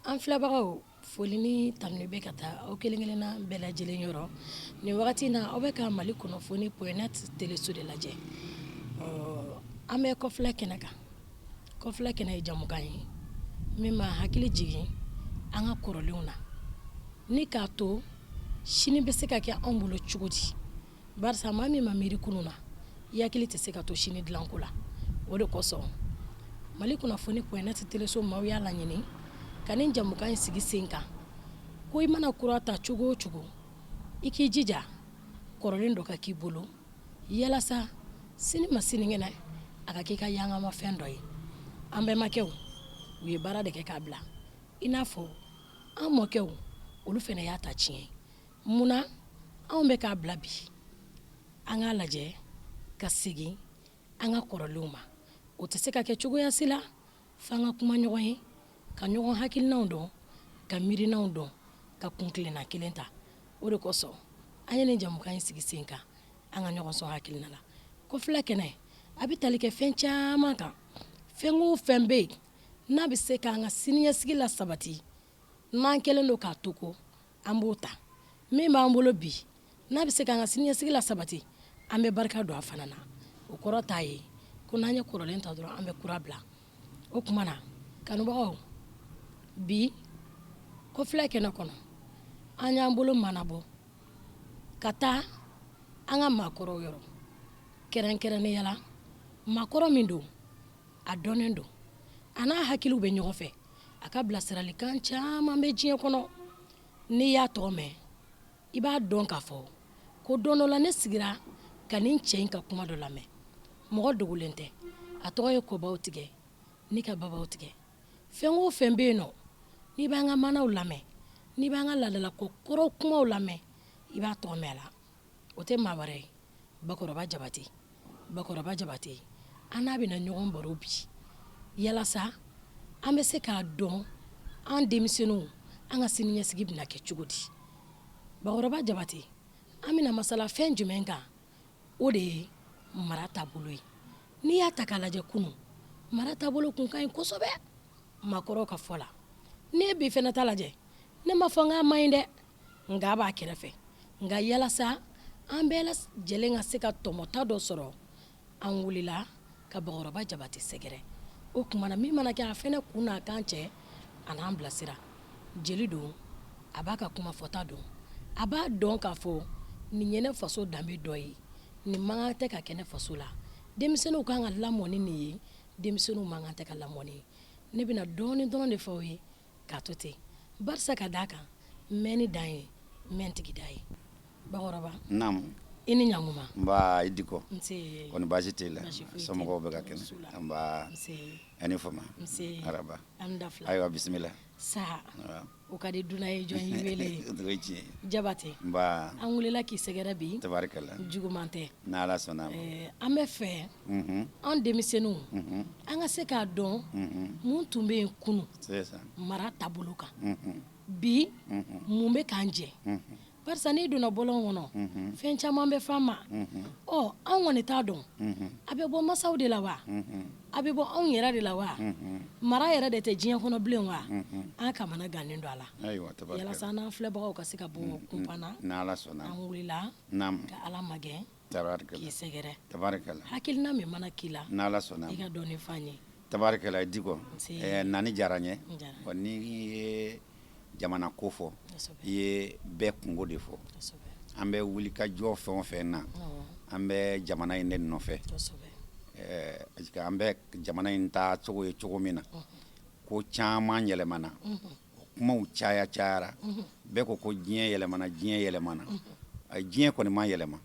An filɛbagaw, foli ni tanuni bɛ ka taa aw kelen-kelenna bɛɛ lajɛlen yɔrɔ nin wagati in na. Aw bɛ ka Mali kunnafoni point net teleso de lajɛ. An bɛ kɔfilɛ kɛnɛ kan. Kɔfilɛ kɛnɛ ye jamukan ye min b'an hakili jigin an ka kɔrɔlenw na ni k'a to sini bɛ se ka kɛ anw bolo cogo di, barisa maa min ma miiri kunun na, i hakili tɛ se ka to sini dilanko la. O de kosɔn Mali kunnafoni point net teleso maaw y'a laɲini ka nin jamukan in sigi sen kan, ko i mana kura ta cogo o cogo, i k'i jija kɔrɔlen dɔ ka k'i bolo yalasa sini ma sinikɛnɛ a ka k'i ka yangamafɛn dɔ ye. An bɛnbakɛw, u ye baara de kɛ k'a bila, i n'a fɔ an mɔkɛw, olu fana y'a ta tiɲɛ. Munna anw bɛ k'a bila bi? An k'a lajɛ ka segin an ka kɔrɔlenw ma. O tɛ se ka kɛ cogoya si la f'an ka kuma ɲɔgɔn ye, ka ɲɔgɔn hakilinaw dɔn, ka miirinaw dɔn, ka kuntilenna kelen ta. O de kosɔn an ye nin jamukan in sigi sen kan, an ka ɲɔgɔn sɔn hakilina la. Kɔfilɛ kɛnɛ a bɛ tali kɛ fɛn caman kan. Fɛn o fɛn bɛ yen n'a bɛ se k'an ka siniɲɛsigi lasabati, n'an kɛlen don k'a to ko an b'o ta. Min b'an bolo bi n'a bɛ se k'an ka siniɲɛsigi lasabati, an bɛ barika don a fana na. O kɔrɔ t'a ye ko n'an ye kɔrɔlen ta dɔrɔn an bɛ kura bila. O tuma na, kanubagaw, bi kɔfilɛ kɛnɛ kɔnɔ, an y'an bolo manabɔ ka taa an ka maakɔrɔw yɔrɔ, kɛrɛnkɛrɛnnenya la maakɔrɔ min don, a dɔnnen don, a n'a hakiliw bɛ ɲɔgɔn fɛ, a ka bilasiralikan caman bɛ diɲɛ kɔnɔ. N'i y'a tɔgɔ mɛn, i b'a dɔn k'a fɔ ko don dɔ la ne sigira ka nin cɛ in ka kuma dɔ lamɛn. Mɔgɔ dogolen tɛ, a tɔgɔ ye kɔbaw tigɛ ni ka babaw tigɛ. Fɛn o fɛn bɛ yen nɔ, n'i b'an ka maanaw lamɛn, n'i b'an ka laadalako kɔrɔ kumaw lamɛn, i b'a tɔgɔ mɛn a la. O tɛ maa wɛrɛ ye, Bakɔrɔba Jabate. Bakɔrɔba Jabate, an n'a bɛna ɲɔgɔn baro bi yalasa an bɛ se k'a dɔn an denmisɛnninw, an ka siniɲɛsigi bɛna kɛ cogo di. Bakɔrɔba Jabate, an bɛna masala fɛn jumɛn kan? O de ye mara taabolo ye. N'i y'a ta k'a lajɛ, kunun mara taabolo kun ka ɲi kosɛbɛ maakɔrɔw ka fɔ la. N'i ye bi fɛnɛ ta lajɛ, ne m'a fɔ n k'a man ɲi dɛ, nka a b'a kɛrɛfɛ. Nka yalasa an bɛɛ lajɛlen ka se ka tɔmɔta dɔ sɔrɔ, an wulila ka Bakɔrɔba Jabate sɛgɛrɛ. O tuma na, min mana kɛ a fɛnɛ kun n'a kan cɛ, a n'an bilasira. Jeli don, a b'a ka kuma fɔta dɔn, a b'a dɔn k'a fɔ nin ye ne faso danbe dɔ ye, nin man kan tɛ ka kɛ ne faso la, denmisɛnninw kan ka lamɔ ni nin ye, denmisɛnninw man kan tɛ ka lamɔ ni ye. Ne bɛna dɔɔnin dɔrɔn de fɔ aw ye k'a to ten, barisa ka d'a kan mɛnni dan ye mɛn tigi da ye. Bakɔrɔba, naamu, i ni ɲankuma. Nba, i Dikɔ. Nse. Kɔni baasi t'i la? Baasi foyi tɛ. Somɔgɔw bɛ ka kɛnɛ? Nba. Nse. I ni fama. Nse. Araba. An da fila. Ayiwa, bisimila. Sa, o ka di dunan ye, jɔn y'i wele? O ye tiɲɛ ye. Jabate. Nba. An wulila k'i sɛgɛrɛ bi. Tabarikala. Juguman tɛ. N'Ala sɔnna a ma. An bɛ fɛ. Unhun. An denmisɛnninw. Unhun. An ka se k'a dɔn. Unhun. Mun tun bɛ yen kunun. C'est ça. Mara taabolo kan. Unhun. Bi. Unhun. Mun bɛ k'an jɛ? Unhun. Barisa n'i donna bɔlɔn kɔnɔ, fɛn caman bɛ fɔ an ma, ɔ anw kɔni t'a dɔn, a bɛ bɔ masaw de la wa, a bɛ bɔ anw yɛrɛ de la wa, mara yɛrɛ de tɛ diɲɛ kɔnɔ bilen wa, an kamana gannen don a la, yalasa an n'an filɛbagaw ka se ka bɔ kunpan na, an wulila ka Ala magɛn k'i sɛgɛrɛ, hakilina min mana k'i la, i ka dɔɔnin fɔ an ye. Tabarikala Dikɔ, nani diyara n ye, n'i ye jamana ko fɔ, i ye bɛɛ kunko de fɔ. An bɛ wuli ka jɔ fɛn o fɛn na, an bɛ jamana in de nɔfɛ, parce que an bɛ jamana in taa cogo ye cogo min na, ko caman yɛlɛmana, kumaw caya cayara, bɛɛ ko ko diɲɛ yɛlɛmana, diɲɛ yɛlɛmana. Diɲɛ kɔni ma yɛlɛma,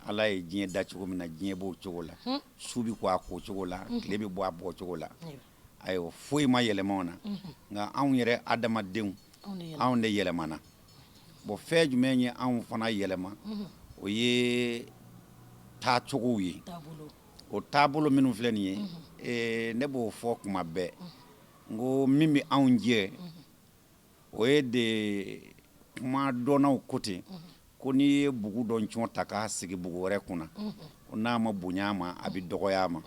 Ala ye diɲɛ da cogo min na, diɲɛ b'o cogo la, su bɛ ko a ko cogo la, tile bɛ bɔ a bɔ cogo la. Ayiwa, foyi ma yɛlɛma o na, nka anw yɛrɛ adamadenw, anw de yɛlɛmana. Bon, fɛn jumɛn ye anw fana yɛlɛma? O ye taacogow ye. O taabolo minnu filɛ nin ye, ne b'o fɔ kuma bɛɛ, n ko min bɛ anw jɛ, o ye de kuma dɔnnaw ko ten ko n'i ye bugu dɔ ncɔn ta k'a sigi bugu wɛrɛ kunna, ko n'a ma bonya a ma, a bɛ dɔgɔya a ma.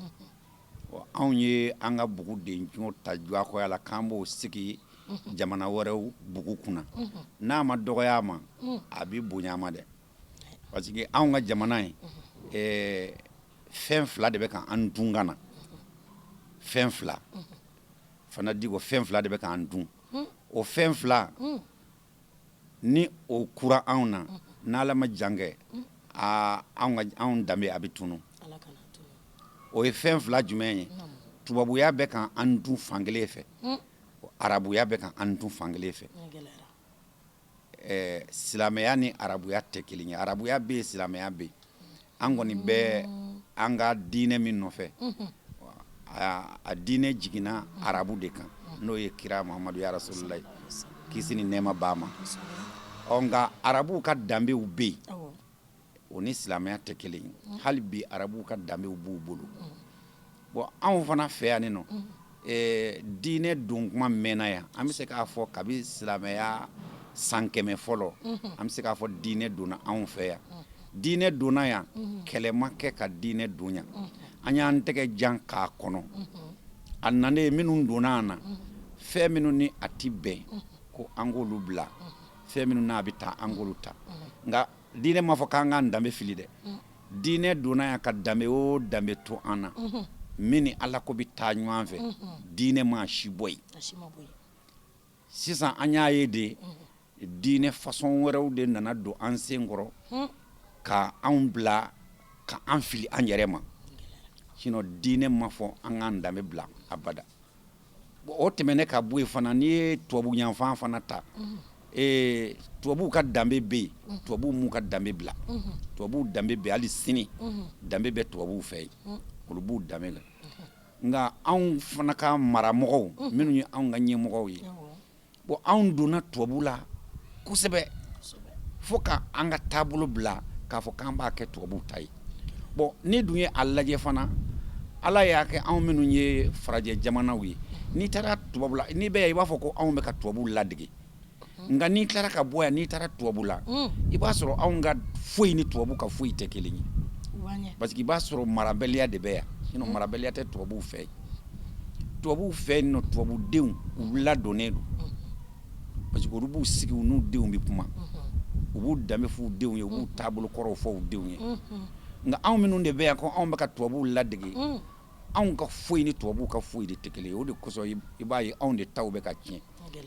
Anw ye an ka bugu de ncɔn ta diyagoya la k'an b'o sigi jamana wɛrɛw bugu kunna, n'a ma dɔgɔya a ma, a bɛ bonya a ma dɛ, parce que anw ka jamana ye, fɛn fila de bɛ ka an dun ka na. Fɛn fila fana di ko fɛn fila de bɛ k'an dun. O fɛn fila ni o kura anw na, n'Ala ma jan kɛ, aa, anw ka anw danbe a bɛ tunu. O ye fɛn fila jumɛn ye? Tubabuya bɛ ka an dun fankelen fɛ, arabuya bɛ ka an dun fankelen fɛ. Silamɛya ni arabuya tɛ kelen ye. Arabuya bɛ yen, silamɛya bɛ yen. An kɔni bɛ an ka diinɛ min nɔfɛ, a diinɛ jiginna arabu de kan, n'o ye kira Muhamadu ya Rasululayi, kisi ni nɛɛma b'a ma. Ɔ, nka arabuw ka danbew bɛ yen, o ni silamɛya tɛ kelen ye. Hali bi arabuw ka danbew b'u bolo. Bon, anw fana fɛ yan nɔ, diinɛ don kuma mɛnna yan. An bɛ se k'a fɔ kabi silamɛya san 100 fɔlɔ, an bɛ se k'a fɔ diinɛ donna anw fɛ yan. Diinɛ donna yan, kɛlɛ ma kɛ ka diinɛ don yan. An y'an tɛgɛ jan k'a kɔnɔ. A nanen, minnu donna an na, fɛn minnu ni a tɛ bɛn, ko an k'olu bila, fɛn minnu n'a bɛ taa, an k'olu ta. Nka diinɛ m'a fɔ k'an k'an danbe fili dɛ. Diinɛ donna yan ka danbe o danbe to an na, min ni Ala ko bɛ taa ɲɔgɔn fɛ, diinɛ ma si bɔ yen. Sisan an y'a ye de, diinɛ façon wɛrɛw de nana don an sen kɔrɔ ka anw bila ka an fili an yɛrɛ ma. Sinon diinɛ ma fɔ an k'an danbe bila abada. Bon, o tɛmɛnen ka bɔ yen fana, n'i ye tubabu yanfan fana ta, tubabuw ka danbe bɛ yen. Tubabuw m'u ka danbe bila. Tubabuw danbe bɛ hali sini, danbe bɛ tubabuw fɛ yen, olu b'u danbe la. Nka anw fana ka maramɔgɔw minnu ye anw ka ɲɛmɔgɔw ye, bon, anw donna tubabu la kosɛbɛ fo ka an ka taabolo bila k'a fɔ k'an b'a kɛ tubabuw ta ye. Bon, ni dun ye a lajɛ fana, Ala y'a kɛ anw minnu ye farajɛ jamanaw ye, n'i taara tubabu la, n'i bɛ yan, i b'a fɔ ko anw bɛ ka tubabuw ladege. Nka n'i tilara ka bɔ yan, n'i taara tubabu la, i b'a sɔrɔ anw ka foyi ni tubabu ka foyi tɛ kelen ye, parce que i b'a sɔrɔ marabaliya de bɛ yan. Sinon marabaliya tɛ tubabuw fɛ yen. Tubabuw fɛ yen nɔ, tubabudenw, u ladonnen don, parce que olu b'u sigi, u n'u denw bɛ kuma, u b'u danbe f'u denw ye, u b'u taabolo kɔrɔw fɔ u denw ye. Nka anw minnu de bɛ yan ko anw bɛ ka tubabuw ladege, anw ka foyi ni tubabuw ka foyi de tɛ kelen ye. O de kosɔn i b'a ye anw de taw bɛ ka tiɲɛ,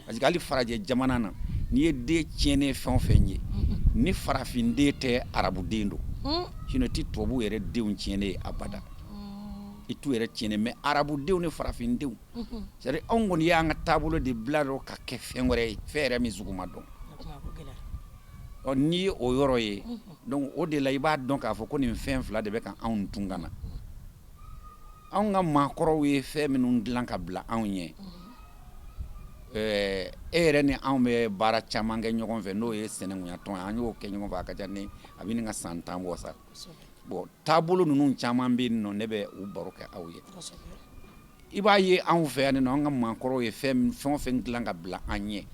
parce que hali farajɛ jamana na, n'i ye den tiɲɛnen fɛn o fɛn ye, ni farafinden tɛ, arabuden don. Sinon i tɛ tubabuw yɛrɛ denw tiɲɛnen ye abada, i t'u yɛrɛ tiɲɛnen. Mais arabudenw ni farafindenw, c'est à dire anw kɔni y'an ka taabolo de bila dɔrɔn ka kɛ fɛn wɛrɛ ye, fɛn yɛrɛ min sugu ma dɔn. Ɔ, n'i ye o yɔrɔ ye, donc o de la i b'a dɔn k'a fɔ ko nin fɛn fila de bɛ ka anw dun ka na. Anw ka maakɔrɔw ye fɛn minnu dilan ka bila anw ɲɛ, e yɛrɛ ni anw bɛ baara caman kɛ ɲɔgɔn fɛ, n'o ye sɛnɛkunya tɔn ye. An y'o kɛ ɲɔgɔn fɛ, a ka ca ni a bɛ ka san 10 bɔ sa. Bon, taabolo ninnu caman bɛ yen nɔ, ne bɛ u baro kɛ aw ye. I b'a ye anw fɛ yan nɔ, an ka maakɔrɔw ye fɛn o fɛn dilan ka bila an ɲɛ,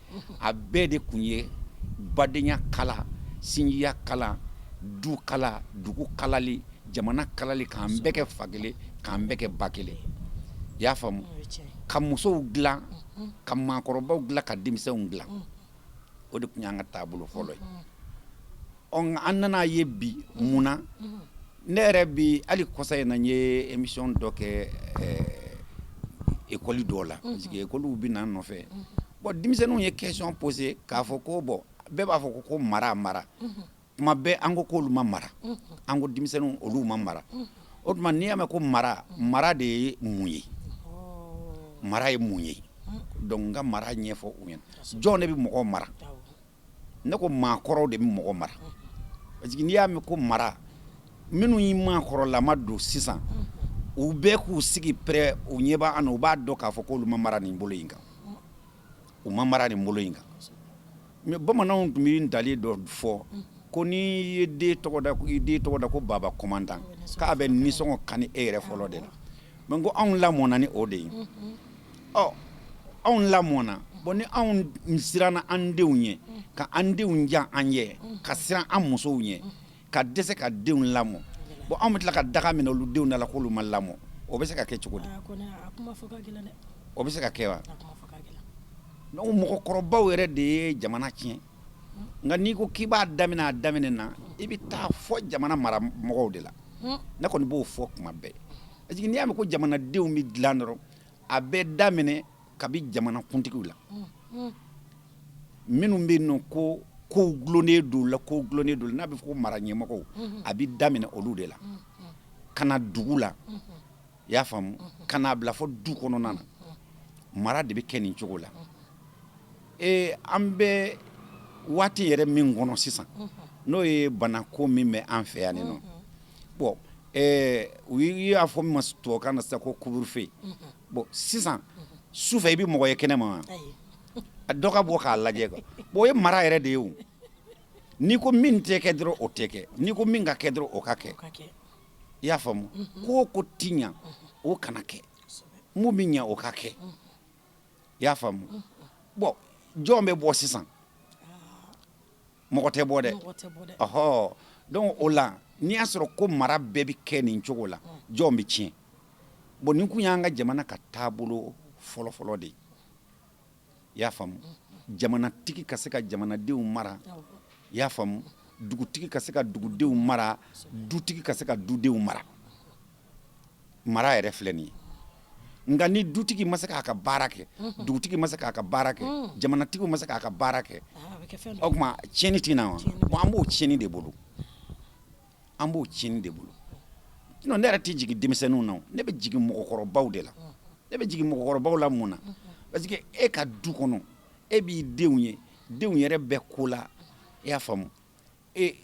a bɛɛ de tun ye badenya kala, sinjiya kala, du kala, dugu kalali, jamana kalali, k'an bɛɛ kɛ fa kelen, k'an bɛɛ kɛ ba kelen. I y'a faamu, ka musow dilan, ka maakɔrɔbaw dilan, ka denmisɛnw dilan, o de tun y'an ka taabolo fɔlɔ ye. Ɔ, nka an nana ye bi mun na? Ne yɛrɛ bi hali kɔsa in na, n ye émission dɔ kɛ école dɔw la, parce que école bɛ na an nɔfɛ. Bon, denmisɛnninw ye question posé k'a fɔ ko bon, bɛɛ b'a fɔ ko mara mara, tuma bɛɛ an ko k'olu ma mara, an ko denmisɛnninw olu ma mara. O tuma n'i y'a mɛn ko mara, mara de ye mun ye? Mara ye mun ye? Donc n ka mara ɲɛfɔ u ɲɛna. Jɔn de bɛ mɔgɔ mara? Ne ko maakɔrɔw de bɛ mɔgɔ mara, parce que n'i y'a mɛn ko mara, minnu y'i maakɔrɔlama don sisan. U bɛɛ k'u sigi prêt, u ɲɛ b'an na, u b'a dɔn k'a fɔ k'olu ma mara nin bolo in kan, u ma mara nin bolo in kan. Mais bamananw tun bɛ ntalen dɔ fɔ ko n'i ye den tɔgɔ da, i den tɔgɔ da ko baba commandant, k'a bɛ nisɔngɔ kani e yɛrɛ fɔlɔ de la. Mais ko anw lamɔna ni o de ye. Ɔ, anw lamɔna. Bon, ni anw siranna an denw ɲɛ, ka an denw jan an ɲɛ, ka siran an musow ɲɛ, ka dɛsɛ ka denw lamɔ, bon, anw bɛ tila ka daga minɛ olu denw da la k'olu ma lamɔ. O bɛ se ka kɛ cogo di? O bɛ se ka kɛ wa? Donc mɔgɔkɔrɔbaw yɛrɛ de ye jamana tiɲɛ. Nka n'i ko k'i b'a daminɛ a daminɛ na, i bɛ taa fɔ jamana mara mɔgɔw de la. Ne kɔni b'o fɔ kuma bɛɛ, parce que n'i y'a mɛn ko jamanadenw bɛ dilan dɔrɔn, a bɛ daminɛ kabi jamanakuntigiw la, minnu bɛ yen nɔ ko kow dulonnen don la, kow dulonnen don, n'a bɛ fɔ ko mara ɲɛmɔgɔw, a bɛ daminɛ olu de la ka na dugu la. I y'a faamu? Ka n'a bila fɔ du kɔnɔna na. Mara de bɛ kɛ nin cogo la. Ee, an bɛ waati yɛrɛ min kɔnɔ sisan, n'o ye banako min bɛ an fɛ yan nin nɔ, bon, u y'a fɔ min ma tubabukan na sisan ko couvre-feu. Bon, sisan sufɛ i bɛ mɔgɔ ye kɛnɛ ma wa? A dɔ ka bɔ k'a lajɛ quoi. Bon, o ye mara yɛrɛ de ye o. N'i ko min tɛ kɛ dɔrɔn, o tɛ kɛ. N'i ko min ka kɛ dɔrɔn, o ka kɛ. I y'a faamu? Ko o ko ti ɲa, o kana kɛ. Mun bɛ ɲa, o ka kɛ. I y'a faamu? Bon, jɔn bɛ bɔ sisan? Mɔgɔ tɛ bɔ dɛ. Ɔhɔ, donc o la, n'i y'a sɔrɔ ko mara bɛɛ bɛ kɛ nin cogo la, jɔn bɛ tiɲɛ? Bon, nin kun y'an ka jamana ka taabolo fɔlɔfɔlɔ de ye. I y'a faamu? Jamanatigi ka se ka jamanadenw mara. I y'a faamu? Dugutigi ka se ka dugudenw mara, dutigi ka se ka dudenw mara. Mara yɛrɛ filɛ nin ye. Nka ni dutigi ma se k'a ka baara kɛ, dugutigi ma se k'a ka baara kɛ, jamanatigiw ma se k'a ka baara kɛ, o tuma tiɲɛni tɛ na wa? Bon, an b'o tiɲɛni de bolo, an b'o tiɲɛni de bolo. Sinon ne yɛrɛ tɛ jigin denmisɛnninw na, ne bɛ jigin mɔgɔkɔrɔbaw de la. Ne bɛ jigin mɔgɔkɔrɔbaw la mun na? Parce que e ka du kɔnɔ, e b'i denw ye, denw yɛrɛ bɛ ko la. I y'a faamu? E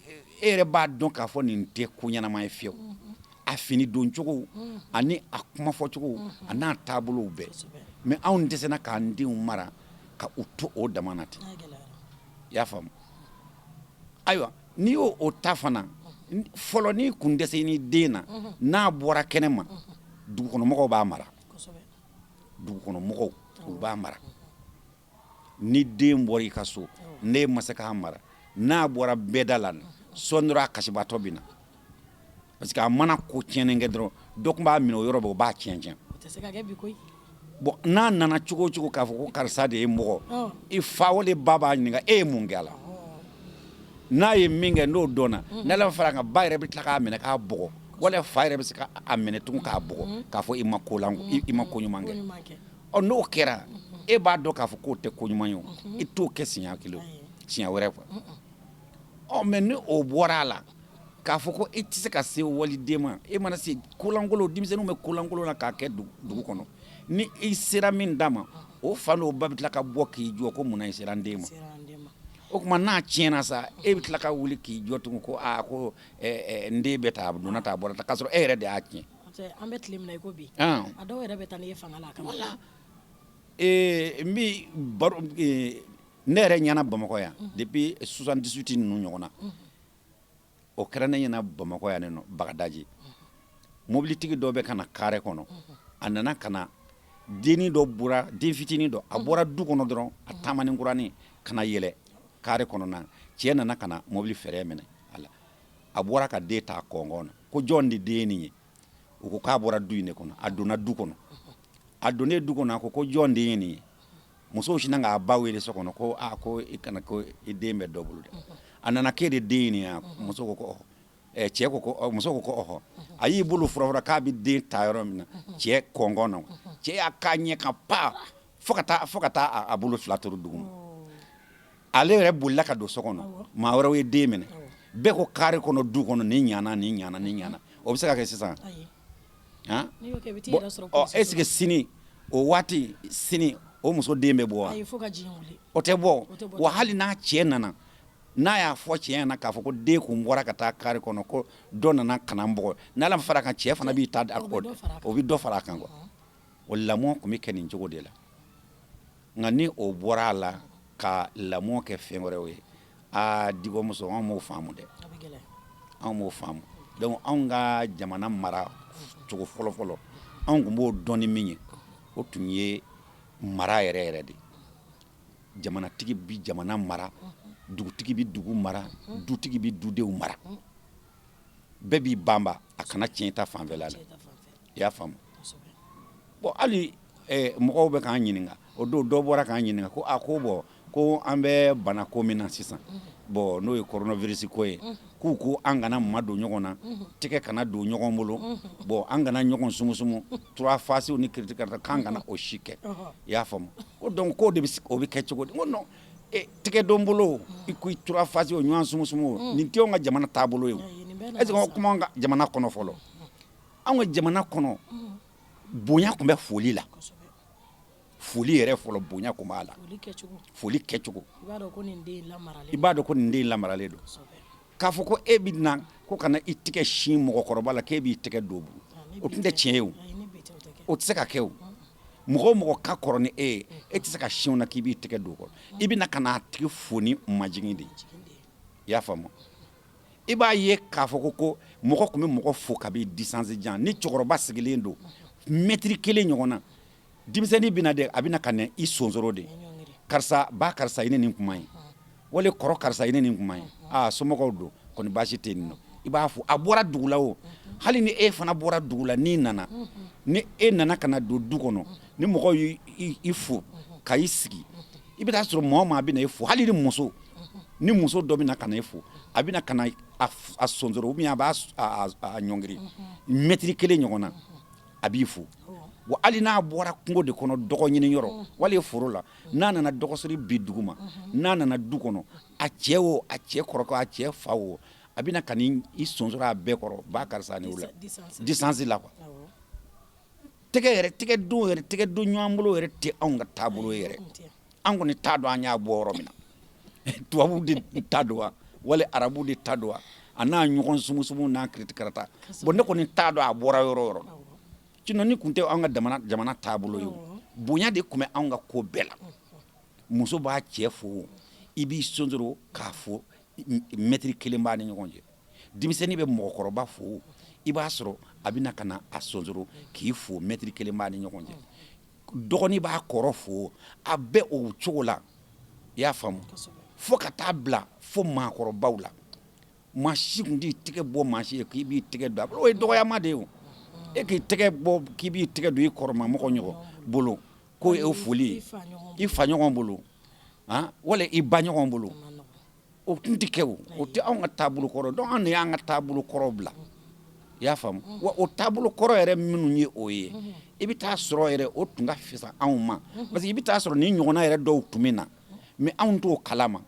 yɛrɛ b'a dɔn k'a fɔ nin tɛ ko ɲɛnama ye fiyewu. A fini don cogo ani a kumafɔcogo a n'a taabolow bɛɛ. Mais anw dɛsɛna k'an denw mara ka u to o dama na ten. I y'a faamu? Ayiwa, n'i y'o o ta fana, fɔlɔ n'i kun dɛsɛ ni den na, n'a bɔra kɛnɛ ma, dugukɔnɔmɔgɔw b'a mara. Dugukɔnɔmɔgɔw, u b'a mara. Ni den bɔra i ka so, n'e ma se k'a mara, n'a bɔra bɛɛda la, sɔɔni dɔrɔn a kasibatɔ bɛ na, parce que a mana ko tiɲɛnen kɛ dɔrɔn, dɔ tun b'a minɛ o yɔrɔ bɛɛ, o b'a tiɲɛ tiɲɛ. Bon, n'a nana cogo o cogo k'a fɔ ko karisa de ye mɔgɔ i fa, o de ba b'a ɲininka e ye mun kɛ a la. N'a ye min kɛ, n'o dɔnna, n'Ala fara kan, ba yɛrɛ bɛ tila k'a minɛ k'a bugɔ, wala fa yɛrɛ bɛ se k'a minɛ tugun k'a bugɔ, k'a fɔ i ma ko i ma ko ɲuman kɛ. Ɔ, n'o kɛra, e b'a dɔn k'a fɔ k'o tɛ ko ɲuman ye, o i t'o kɛ siɲɛ kelen, siɲɛ wɛrɛ quoi. Ɔ, mais ni o bɔra a la k'a fɔ ko e tɛ se ka se waliden ma, e mana se kolankolon, denmisɛnninw bɛ kolankolon na k'a kɛ dugu kɔnɔ, ni i sera min da ma, o fa n'o ba bɛ tila ka bɔ k'i jɔ ko munna i sera n den ma. O tuma n'a tiɲɛna sa, e bɛ tila ka wuli k'i jɔ tugun ko aa, ko n den bɛ taa, a donna ta, a bɔra ta, k'a sɔrɔ e yɛrɛ de y'a tiɲɛ. An bɛ tile min na i ko bi, a dɔw yɛrɛ bɛ taa n'i ye fanga la a kama. N bɛ baro ne yɛrɛ ɲɛna Bamakɔ yan depuis 78 ninnu ɲɔgɔn na. O kɛra ne ɲɛna Bamakɔ yan nɔ, Bagadaji. Mobilitigi dɔ bɛ ka na carré kɔnɔ, a nana ka na, dennin dɔ bɔra, den fitinin dɔ, a bɔra du kɔnɔ dɔrɔn, a taamani kuranin ka na yɛlɛ carré kɔnɔna. Cɛ nana ka na mobili frein minɛ a la. A bɔra ka den ta kɔngɔn na ko jɔn de den nin ye? U ko k'a bɔra du in de kɔnɔ. A donna du kɔnɔ. A donnen du kɔnɔ, a ko ko jɔn den ye nin ye? Musow sinna k'a ba wele so kɔnɔ ko aa, ko i kana, ko i den bɛ dɔ bolo dɛ. A nana k'e de den ye nin ye? Muso ko ko ɔhɔ. Cɛ ko ko, muso ko ko ɔhɔ. A y'i bolo fura k'a bɛ den ta yɔrɔ min na, cɛ kɔngɔn na, cɛ y'a k'a ɲɛ kan pa, fo ka taa a bolo fila turu dugu ma. Ale yɛrɛ bolila ka don so kɔnɔ. Maa wɛrɛw ye den minɛ. Bɛɛ ko carré kɔnɔ, du kɔnɔ, nin ɲana, nin ɲana, nin ɲana. O bɛ se ka kɛ sisan? Han, bon, est ce que sini o waati, sini o muso den bɛ bɔ wa? O tɛ bɔ wa. Hali n'a cɛ nana N'a y'a fɔ cɛ na k'a fɔ ko den kun bɔra ka taa carré kɔnɔ, ko dɔ nana ka na n bugɔ, n'Ala ma fara a kan, cɛ fana b'i ta, o bɛ dɔ fara a kan quoi. O lamɔ tun bɛ kɛ nin cogo de la. Nka ni o bɔra a la ka lamɔ kɛ fɛn wɛrɛw ye, aa dikɔmuso, anw m'o faamu dɛ, anw m'o faamu. Donc anw ka jamana mara cogo fɔlɔfɔlɔ, anw tun b'o dɔn ni min ye, o tun ye mara yɛrɛ yɛrɛ de. Jamanatigi bi jamana mara, dugutigi bi dugu mara, dutigi bi dudenw mara. Bɛɛ b'i banba a kana tiɲɛ ta fanfɛla la. I y'a faamu? Bon, hali mɔgɔw bɛ k'an ɲininka o don, dɔ bɔra k'an ɲininka ko a ko bon, ko an bɛ bana ko min na sisan, bon, n'o ye coronavirus ko ye, k'u ko an kana ma don ɲɔgɔn na, tɛgɛ kana don ɲɔgɔn bolo, bon, an kana ɲɔgɔn sumusumu, trois faces ni kiriti karata, k'an kana o si kɛ. I y'a faamu? Ko donc k'o de bɛ o bɛ kɛ cogo di? N ko non, tɛgɛ don bolo, i ko trois faces, o ɲɔgɔn sumusumu, nin tɛ anw ka jamana taabolo ye. O est ce que kuma anw ka jamana kɔnɔ fɔlɔ, anw ka jamana kɔnɔ, bonya tun bɛ foli la. Foli yɛrɛ fɔlɔ, bonya tun b'a la. Foli kɛcogo, i b'a dɔn ko nin den i b'a dɔn ko nin den lamaralen don. K'a fɔ ko e bɛ na ko kana i tɛgɛ sin mɔgɔkɔrɔba la, k'e b'i tɛgɛ don, o tun tɛ tiɲɛ ye. O o tɛ se ka kɛ. O mɔgɔ o mɔgɔ ka kɔrɔ ni e ye, e tɛ se ka sin na k'i b'i tɛgɛ don o kɔrɔ. I bɛ na ka n'a tigi fo ni majigin de ye. I y'a faamu? I b'a ye k'a fɔ ko mɔgɔ tun bɛ mɔgɔ fo kabi distance jan. Ni cɛkɔrɔba sigilen don mɛtiri kelen ɲɔgɔn na, denmisɛnnin bɛna dɛ, a bɛna ka na i sonsoro de: "Karisa ba, karisa, i ne nin kuma ye." Wali: "Kɔrɔ karisa, i ne nin kuma ye." "Aa, somɔgɔw don kɔni, baasi tɛ yen nɔ?" I b'a fɔ a bɔra dugu la. O hali ni e fana bɔra dugu la, n'i nana, ni e nana ka na don du kɔnɔ, ni mɔgɔw y'i fo ka i sigi, i bɛ taa sɔrɔ mɔgɔ o maa bɛ na i fo, hali ni muso dɔ bɛ na ka na i fo, a bɛ na ka na a sonsoro ou bien a b'a ɲɔngiri mɛtiri kelen ɲɔgɔn na, a b'i fo. Wa hali n'a bɔra kungo de kɔnɔ, dɔgɔ ɲini yɔrɔ wali foro la, n'a nana dɔgɔsiri bi dugu ma, n'a nana du kɔnɔ, a cɛ o, a cɛ kɔrɔkɛ, a cɛ fa o, a bɛna ka i sonsoro a bɛɛ kɔrɔ: "Ba karisa." Ni wula distance la quoi. Tɛgɛ yɛrɛ, tɛgɛ don yɛrɛ, tɛgɛ don ɲɔgɔn bolo yɛrɛ tɛ anw ka taabolo yɛrɛ. An kɔni t'a dɔn an y'a bɔ yɔrɔ min na. Tubabu de ta don wa, wali arabu de ta don wa, a n'a ɲɔgɔn sumusumu n'a kiriti karata. Bon, ne kɔni t'a dɔn a bɔra yɔrɔ o yɔrɔ. Sinon ni tun tɛ anw ka jamana taabolo ye. Bonya de tun bɛ anw ka ko bɛɛ la. Muso b'a cɛ fo, i b'i sonsoro k'a fo, mɛtiri kelen b'a ni ɲɔgɔn cɛ. Denmisɛnnin bɛ mɔgɔkɔrɔba fo, i b'a sɔrɔ a bɛ na ka na a sonsoro k'i fo, mɛtiri kelen b'a ni ɲɔgɔn cɛ. Dɔgɔnin b'a kɔrɔ fo, a bɛɛ o cogo la. I y'a faamu? Fo ka taa bila fo maakɔrɔbaw la, maa si tun t'i tɛgɛ bɔ maa si ye k'i b'i tɛgɛ don a bolo. O ye dɔgɔyama de ye. O e k'i tɛgɛ bɔ k'i b'i tɛgɛ don i kɔrɔma mɔgɔ ɲɔgɔn bolo k'o ye foli ye, i fa ɲɔgɔn bolo wala i ba ɲɔgɔn bolo, o tun tɛ kɛ. O o tɛ anw ka taabolo kɔrɔ. Donc anw de y'an ka taabolo kɔrɔ bila. I y'a faamu? Wa o taabolo kɔrɔ yɛrɛ minnu ye o ye, i bɛ taa sɔrɔ yɛrɛ o tun ka fisa anw ma, parce que i bɛ taa sɔrɔ ni ɲɔgɔnna yɛrɛ dɔw tun bɛ na, mais anw t'o kalama.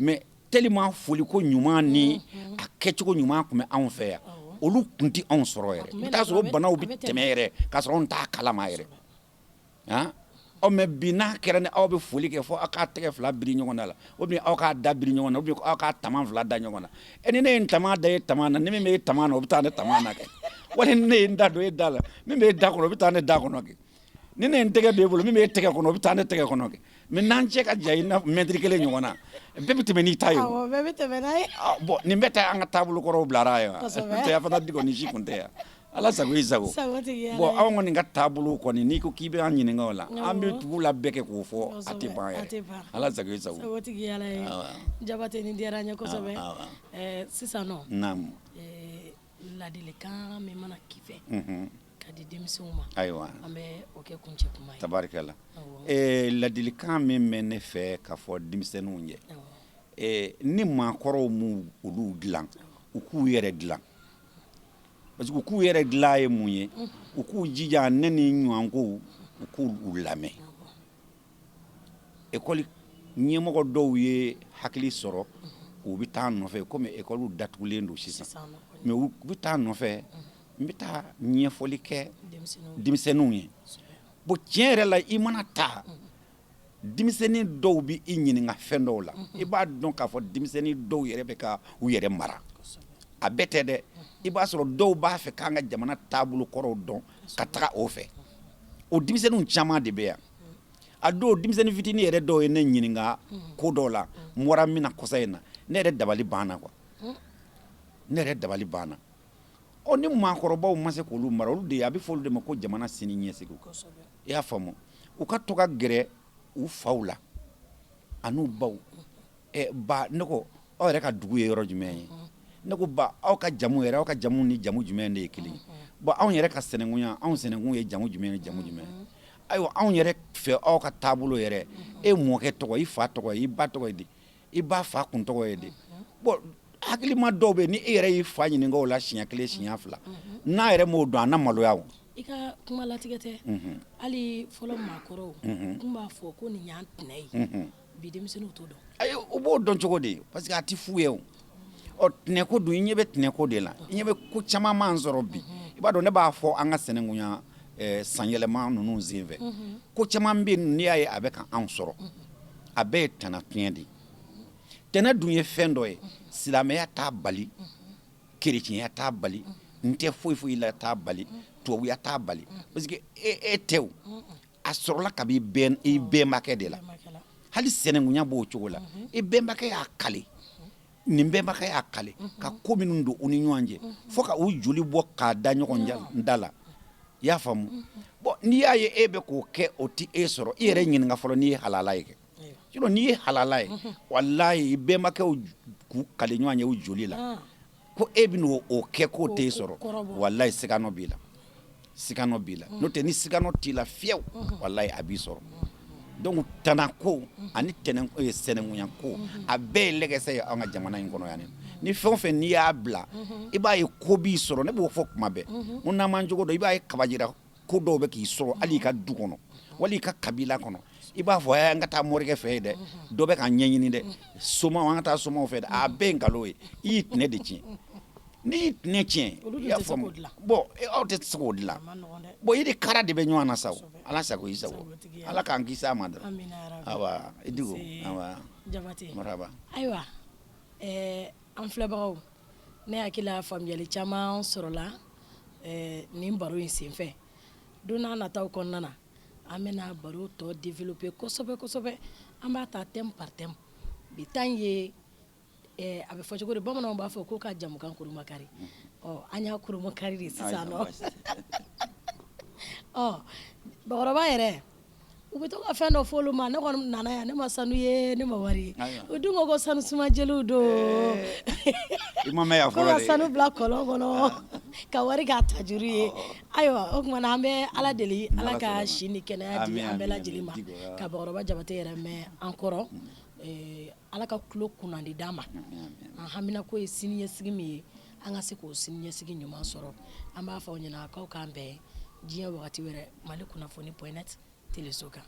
Mais tellement foliko ɲuman ni a kɛcogo ɲuman tun bɛ anw fɛ yan, olu tun tɛ anw sɔrɔ yɛrɛ. I bɛ taa sɔrɔ o banaw bɛ tɛmɛ yɛrɛ k'a sɔrɔ anw t'a kalama yɛrɛ. Han, ɔ, mais bi n'a kɛra ni aw bɛ foli kɛ fo aw k'a tɛgɛ fila biri ɲɔgɔn da la, ou bien aw k'a da biri ɲɔgɔn na, ou bien aw k'a tama fila da ɲɔgɔn na. E ni ne ye n tama da e tama na, ni min bɛ e tama na, o bɛ taa ne tama na kɛ. Wali ni ne ye n da don e da la, min bɛ e da kɔnɔ, o bɛ taa ne da kɔnɔ kɛ. Ni ne ye n tɛgɛ don e bolo, min bɛ e tɛgɛ kɔnɔ, o bɛ taa ne tɛgɛ kɔnɔ kɛ. Mais n'an cɛ ka jan i na mɛtiri kelen ɲɔgɔn na, bɛɛ bɛ tɛmɛ n'i ta ye. O bɛɛ bɛ tɛmɛ n'a ye. Bon, nin bɛɛ tɛ an ka taabolo kɔrɔw bilara ye wa? Tɛ fana di kɔni si kun tɛ yan. Ala sago i sago. Bon, anw kɔni ka taabolo kɔni, n'i ko k'i bɛ an ɲininka o la, an bɛ tugu la bɛɛ kɛ k'o fɔ, a tɛ ban yɛrɛ. Ala sago i sago. Sagotigi Ala ye. Jabate, nin diyara n ye kosɛbɛ. Sisan nɔ, naamu, ladilikan min mana k'i fɛ ka di denmisɛnw ma, ayiwa, an bɛ o kɛ kuncɛ kuma ye. Tabarikala. Ladilikan min bɛ ne fɛ ka fɔ denmisɛnninw ye, ni maakɔrɔw m'u olu dilan, u k'u yɛrɛ dilan. Parce que u k'u yɛrɛ dilan ye mun ye? U k'u jija, ne ni ɲɔgɔnkow, u k'u lamɛn. Ekɔli ɲɛmɔgɔ dɔw ye hakili sɔrɔ, u bɛ taa nɔfɛ, komi ekɔliw datugulen don sisan, mais u bɛ taa nɔfɛ, n bɛ taa ɲɛfɔli kɛ denmisɛnninw ye. Bon, tiɲɛ yɛrɛ la, i mana taa Denmisɛnnin dɔw bɛ i ɲininka fɛn dɔw la, i b'a dɔn k'a fɔ denmisɛnnin dɔw yɛrɛ bɛ ka u yɛrɛ mara. A bɛɛ tɛ dɛ. I b'a sɔrɔ dɔw b'a fɛ k'an ka jamana taabolo kɔrɔw dɔn ka taga o fɛ. O denmisɛnninw caman de bɛ yan. A dɔw, denmisɛnnin fitinin yɛrɛ dɔw ye ne ɲininka ko dɔw la, n bɔra min na kɔsa in na, ne yɛrɛ dabali banna quoi, ne yɛrɛ dabali banna. Ɔ, ni maakɔrɔbaw ma se k'olu mara, olu de ye, a bɛ fɔ olu de ma ko jamana sini ɲɛsigi. I y'a faamu? U ka to ka gɛrɛ u faw la an'u baw. Ɛ ba, ne ko aw yɛrɛ ka dugu ye yɔrɔ jumɛn ye? Ne ko ba, aw ka jamu yɛrɛ, aw ka jamu ni jamu jumɛn de ye kelen ye? Bon, anw yɛrɛ ka sɛnɛkunya, anw sɛnɛkun ye jamu jumɛn ni jamu jumɛn? Ayiwa, anw yɛrɛ fɛ, aw ka taabolo yɛrɛ, e mɔkɛ tɔgɔ, i fa tɔgɔ, i ba tɔgɔ ye di? I ba fa kun tɔgɔ ye di? Bon, hakilima dɔw bɛ, ni e yɛrɛ y'i fa ɲininka o la siɲɛ kelen, siɲɛ fila, n'a yɛrɛ m'o dɔn, a na maloya o. I ka kuma latigɛ tɛ. Hali fɔlɔ maakɔrɔw tun b'a fɔ ko nin y'an tɛnɛ ye. Bi denmisɛnninw t'o dɔn. Ayi, u b'o dɔn cogo di? Parce que a tɛ f'u ye o. Ɔ, tɛnɛko dun, i ɲɛ bɛ tɛnɛko de la, i ɲɛ bɛ ko caman m'an sɔrɔ bi. I b'a dɔn, ne b'a fɔ an ka sɛnɛkunya sanyɛlɛma ninnu senfɛ, ko caman bɛ yen, n'i y'a ye a bɛ ka anw sɔrɔ, a bɛɛ ye tɛnɛ tiɲɛ de ye. Tɛnɛ dun ye fɛn dɔ ye, silamɛya t'a bali, kerecɛnya t'a bali, n tɛ foyi foyi la t'a bali, tubabuya t'a bali, parce que e tɛ o, a sɔrɔla kabi i bɛnbakɛ de la. Hali sɛnɛkunya b'o cogo la. I bɛnbakɛ y'a kale, nin bɛnbakɛ y'a kale ka ko minnu don u ni ɲɔgɔn cɛ, fo ka u joli bɔ k'a da ɲɔgɔn da la. I y'a faamu? Bon, n'i y'a ye e bɛ k'o kɛ, o tɛ e sɔrɔ. I yɛrɛ ɲininka fɔlɔ n'i ye halala ye kɛ. Sinon n'i ye halala ye, walayi, i bɛnbakɛw k'u kale ɲɔgɔn ye u joli la ko e bɛ n'o kɛ k'o t'e sɔrɔ, walayi, siganɔ b'i la, siganɔ b'i la. N'o tɛ, ni siganɔ t'i la fiyewu, walayi, a b'i sɔrɔ. Donc tana ko ani tɛnɛ sɛnɛkunya ko, a bɛɛ ye lɛgɛsɛ ye an ka jamana in kɔnɔ yan. Ni fɛn o fɛn n'i y'a bila, i b'a ye ko b'i sɔrɔ. Ne b'o fɔ kuma bɛɛ, n ko n'an m'an cogo dɔn, i b'a ye kabajira ko dɔw bɛ k'i sɔrɔ, hali i ka du kɔnɔ wali i ka kabila kɔnɔ. I b'a fɔ an ka taa morikɛ fɛ yen dɛ, dɔ bɛ k'an ɲɛɲini dɛ, somaw, an ka taa somaw fɛ dɛ. A bɛɛ ye nkalon ye. I y'i tɛnɛ de tiɲɛ. N'i y'i tɛnɛ tiɲɛ, i y'a faamu? Bon, aw tɛ se k'o dilan. Bon, i ni kara de bɛ ɲɔgɔn na sa. Ala sago i sago, Ala k'an kisi a ma dɔrɔn. Awa, i Diko, awa. Jabate. Marhaba. Ayiwa, an filɛbagaw, ne hakili la faamuyali caman sɔrɔla nin baro in senfɛ. Don n'a nataw kɔnɔna na, an bɛna baro tɔ développer kosɛbɛ kosɛbɛ. An b'a ta thème par thème. Bi ta in ye, a bɛ fɔ cogo di, bamananw b'a fɔ ko ka jamukan koromakari. Ɔ, an y'a koromakari de sisan nɔ. Ɔ, bakɔrɔba yɛrɛ, u bɛ to ka fɛn dɔ fɔ olu ma. Ne kɔni nana yan, ne ma sanu ye, ne ma wari ye. O dun ko ko sanu suma jeliw don. I ma mɛn yan ko fɔlɔ ka de. Sanu bila kɔlɔn kɔnɔ ka wari k'a tajuru ye. Ayiwa, o tuma na, an bɛ Ala deli, Ala ka si ni kɛnɛya di an bɛɛ lajɛlen ma, ka bakɔrɔba Jabate yɛrɛ mɛn an kɔrɔ. Ala ka tulo kunnandi d'an ma. An haminako ye siniɲɛsigi min ye, an ka se k'o siniɲɛsigi ɲuman sɔrɔ. An b'a fɔ aw ɲɛna k'aw k'an bɛn diɲɛ wagati wɛrɛ, Mali kunnafoni point net teleso kan.